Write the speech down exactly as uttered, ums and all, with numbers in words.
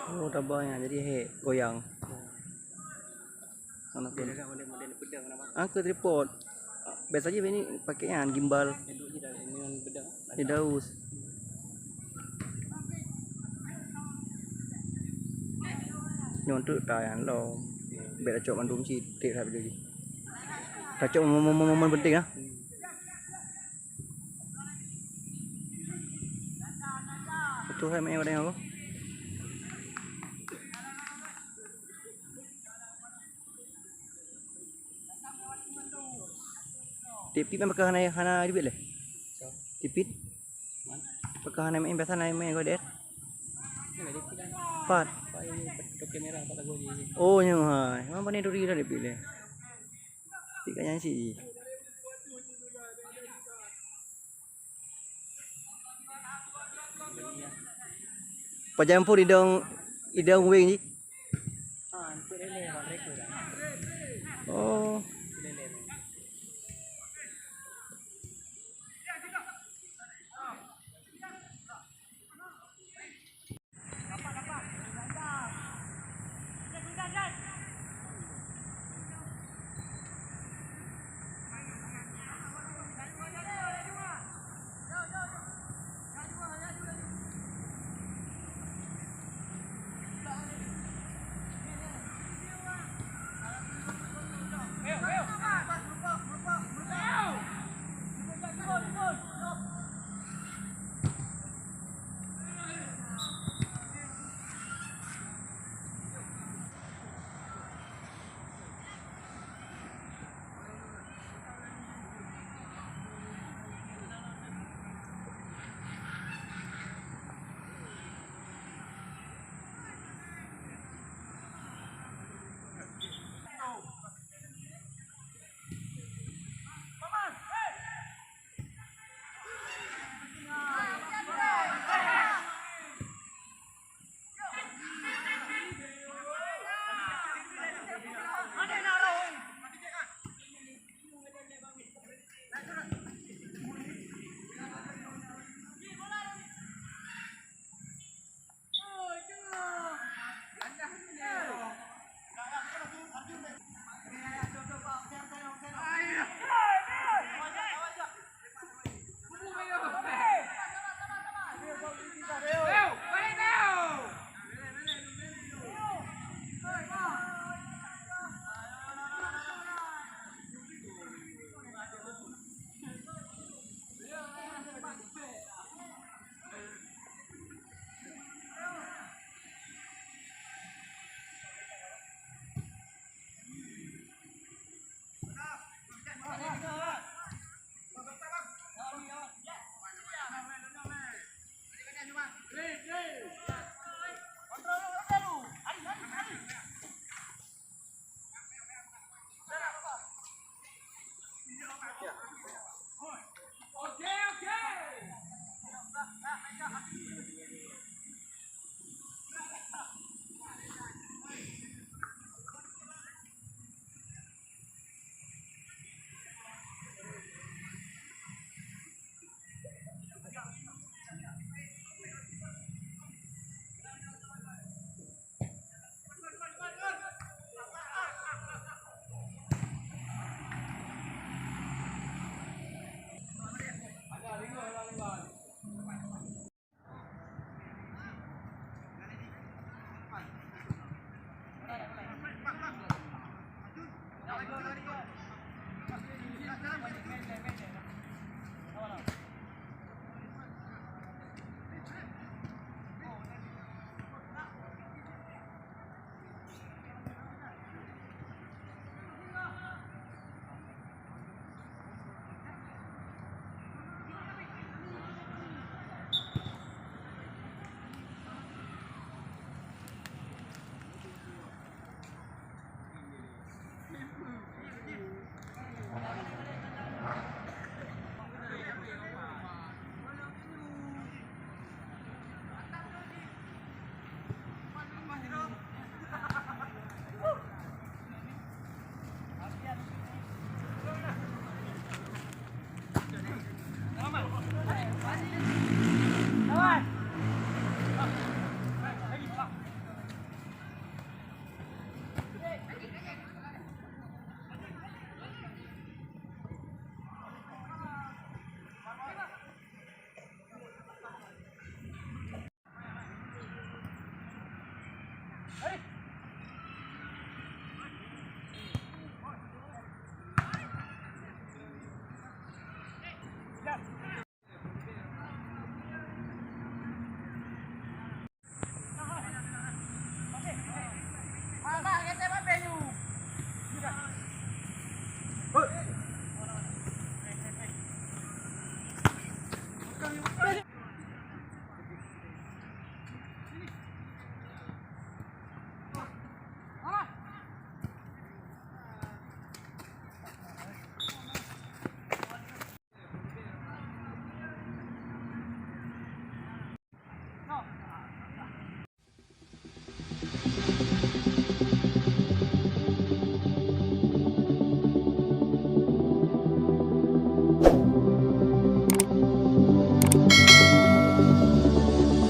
Oh, tabah nyan, jadi hek goyang. Mana pun. Dia agak model-model pedang nama? Ah, ke tripod. Biasa je ini pakai nyan, gimbal. Dia duduk je dalam, dengan pedang. Dia daus. Nyoe tu ta nyan lom. Bèk tacok mandum cit, trép that lagi. Tacok momen-momen penting ah. Betul hai main orang apa? Tipit memang kah hana, hana duit leh? Tipit? Mana? Pakah hana main, biasa hana main kau deh. Pat. Pakai kamera, tak tahu je. Oh, nyoe hai. Memang pandai duri dah dipilih. Tiga nyan si. Pajan pun idong, idong wing ji. Oh.